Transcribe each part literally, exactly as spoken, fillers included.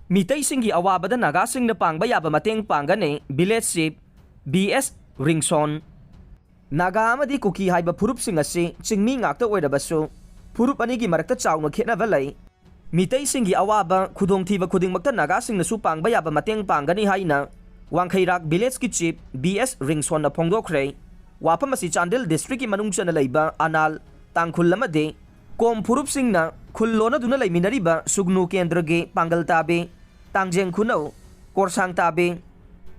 ꯃꯤꯇꯩꯁꯤꯡꯒꯤ ꯑꯋꯥꯕꯗ ꯅꯥꯒꯥꯁꯤꯡꯅ ꯄꯥꯡꯕ ꯌꯥꯕ ꯃꯇꯦꯡ ꯄꯥꯡꯒꯅꯤ, Village Chief B S ꯔꯤꯡꯁꯣꯟ꯫ Naga ꯑꯃꯗꯤ ꯀꯨꯀꯤ ꯍꯥꯏꯕ ꯐꯨꯔꯨꯞꯁꯤꯡ ꯑꯁꯤ ꯆꯤꯡꯃꯤ ꯉꯥꯛꯇ ꯑꯣꯏꯔꯕꯁꯨ, ꯐꯨꯔꯨꯞ ꯑꯅꯤꯒꯤ ꯃꯔꯛꯇ ꯆꯥꯎꯅ ꯈꯦꯠꯅꯕ ꯂꯩ꯫ ꯃꯤꯇꯩꯁꯤꯡꯒꯤ ꯑꯋꯥꯕ ꯈꯨꯗꯣꯡꯊꯤꯕ ꯈꯨꯗꯤꯡꯃꯛꯇ ꯅꯥꯒꯥꯁꯤꯡꯅꯁꯨ ꯄꯥꯡꯕ ꯌꯥꯕ ꯃꯇꯦꯡ ꯄꯥꯡꯒꯅꯤ ꯍꯥꯏꯅ ꯋꯥꯡꯈꯩꯔꯥꯛ Village ꯀꯤ Chief B S ꯔꯤꯡꯁꯣꯟꯅ ꯐꯣꯡꯗꯣꯛꯈ꯭ꯔꯦ꯫ ꯋꯥꯐꯝ ꯑꯁꯤ ꯆꯥꯟꯗꯦꯜ district ꯀꯤ ꯃꯅꯨꯡ ꯆꯟꯅ ꯂꯩꯕ ꯑꯅꯥꯜ, ꯇꯥꯡꯈꯨꯜ ꯑꯃꯗꯤ ꯀꯣꯝ ꯐꯨꯔꯨꯞꯁꯤꯡꯅ ꯈꯨꯜ ꯂꯣꯟꯅꯗꯨꯅ ꯂꯩꯃꯤꯟꯅꯔꯤꯕ ꯁꯨꯒꯅꯨ ꯀꯦꯟꯗ꯭ꯔꯒꯤ ꯄꯥꯡꯒꯜ ꯇꯥꯕꯤ, ꯇꯥꯡꯖꯦꯡ ꯈꯨꯅꯧ, ꯀꯣꯔꯁꯥꯡ ꯇꯥꯕꯤ,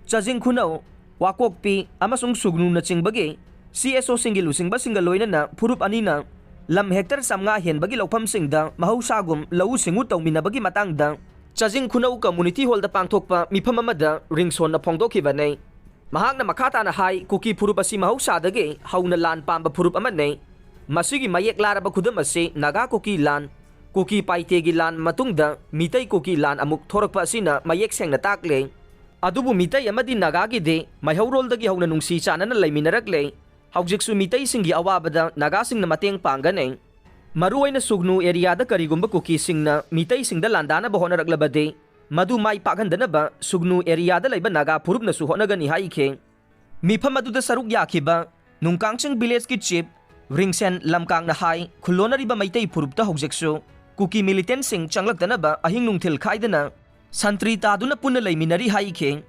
ꯆꯥꯖꯤꯡ ꯈꯨꯅꯧ, ꯋꯥꯀꯣꯛꯄꯤ ꯑꯃꯁꯨꯡ ꯁꯨꯒꯅꯨꯅꯆꯤꯡꯕꯒꯤ C S O ꯁꯤꯡꯒꯤ ꯂꯨꯆꯤꯡꯕꯁꯤꯡꯒ ꯂꯣꯏꯅꯅ ꯐꯨꯔꯨꯞ ꯑꯅꯤꯅ ꯂꯝ hectare ꯆꯥꯝꯃꯉꯥ ꯍꯦꯟꯕꯒꯤ ꯂꯧꯐꯝꯁꯤꯡꯗ ꯃꯍꯧꯁꯥꯒꯨꯝ ꯂꯧꯎ ꯁꯤꯡꯎ ꯇꯧꯃꯤꯟꯅꯕꯒꯤ ꯃꯇꯥꯡꯗ ꯆꯥꯖꯤꯡ ꯈꯨꯅꯧ community hall ꯗ ꯄꯥꯡꯊꯣꯛꯄ ꯃꯤꯐꯝ ꯑꯃꯗ ꯔꯤꯡꯁꯣꯟꯅ ꯐꯣꯡꯗꯣꯛꯈꯤꯕꯅꯤ꯫ ꯃꯍꯥꯛꯅ ꯃꯈꯥ ꯇꯥꯅ ꯍꯥꯏ, ꯀꯨꯀꯤ ꯐꯨꯔꯨꯞ ꯑꯁꯤ ꯃꯍꯧꯁꯥꯗꯒꯤ ꯍꯧꯅ ꯂꯥꯟ ꯄꯥꯝꯕ ꯐꯨꯔꯨꯞ ꯑꯃꯅꯤ꯫ ꯃꯁꯤꯒꯤ ꯃꯌꯦꯛ ꯂꯥꯔꯕ ꯈꯨꯗꯝ ꯑꯁꯤ ꯅꯥꯒꯥ ꯀꯨꯀꯤ ꯂꯥꯟ, ꯀꯨꯀꯤ ꯄꯥꯏꯇꯦꯒꯤ ꯂꯥꯟ ꯃꯇꯨꯡꯗ ꯃꯤꯇꯩ ꯀꯨꯀꯤ ꯂꯥꯟ ꯑꯃꯨꯛ ꯊꯣꯔꯛꯄ ꯑꯁꯤꯅ ꯃꯌꯦꯛ ꯁꯦꯡꯅ ꯇꯥꯛꯂꯦ꯫ ꯑꯗꯨꯕꯨ ꯃꯤꯇꯩ ꯑꯃꯗꯤ ꯅꯥꯒꯥꯒꯤꯗꯤ ꯃꯩꯍꯧꯔꯣꯜꯗꯒꯤ ꯍꯧꯅ ꯅꯨꯡꯁꯤ ꯆꯥꯟꯅꯅ ꯂꯩꯃꯤꯟꯅꯔꯛꯂꯦ꯫ ꯍꯧꯖꯤꯛꯁꯨ ꯃꯤꯇꯩꯁꯤꯡꯒꯤ ꯑꯋꯥꯕꯗ ꯅꯥꯒꯥꯁꯤꯡꯅ ꯃꯇꯦꯡ ꯄꯥꯡꯒꯅꯤ꯫ ꯃꯔꯨꯑꯣꯏꯅ ꯁꯨꯒꯅꯨ area ꯗ ꯀꯔꯤꯒꯨꯝꯕ ꯀꯨꯀꯤꯁꯤꯡꯅ ꯃꯤꯇꯩꯁꯤꯡꯗ ꯂꯥꯟꯗꯥꯅꯕ ꯍꯣꯠꯅꯔꯛꯂꯕꯗꯤ, ꯃꯗꯨ ꯃꯥꯏ ꯄꯥꯛꯍꯟꯗꯅꯕ ꯁꯨꯒꯅꯨ area ꯗ ꯂꯩꯕ ꯅꯥꯒꯥ ꯐꯨꯔꯨꯞꯅꯁꯨ ꯍꯣꯠꯅꯒꯅꯤ ꯍꯥꯏꯈꯤ꯫ ꯃꯤꯐꯝ ꯑꯗꯨꯗ ꯁꯔꯨꯛ ꯌꯥꯈꯤꯕ ꯅꯨꯡꯀꯥꯡꯆꯤꯡ Village ꯀꯤ Chief ꯔꯤꯡꯁꯦꯟ ꯂꯝꯀꯥꯡꯅ ꯍꯥꯏ, ꯈꯨꯜꯂꯣꯟꯅꯔꯤꯕ ꯃꯩꯇꯩ ꯐꯨꯔꯨꯞꯇ ꯍꯧꯖꯤꯛꯁꯨ ꯀꯨꯀꯤ militant ꯁꯤꯡ ꯆꯪꯂꯛꯇꯅꯕ ꯑꯍꯤꯡ ꯅꯨꯡꯊꯤꯜ ꯈꯥꯏꯗꯅ ꯁꯟꯇ꯭ꯔꯤ ꯇꯥꯗꯨꯅ ꯄꯨꯟꯅ ꯂꯩꯃꯤꯟꯅꯔꯤ ꯍꯥꯏꯈꯤ꯫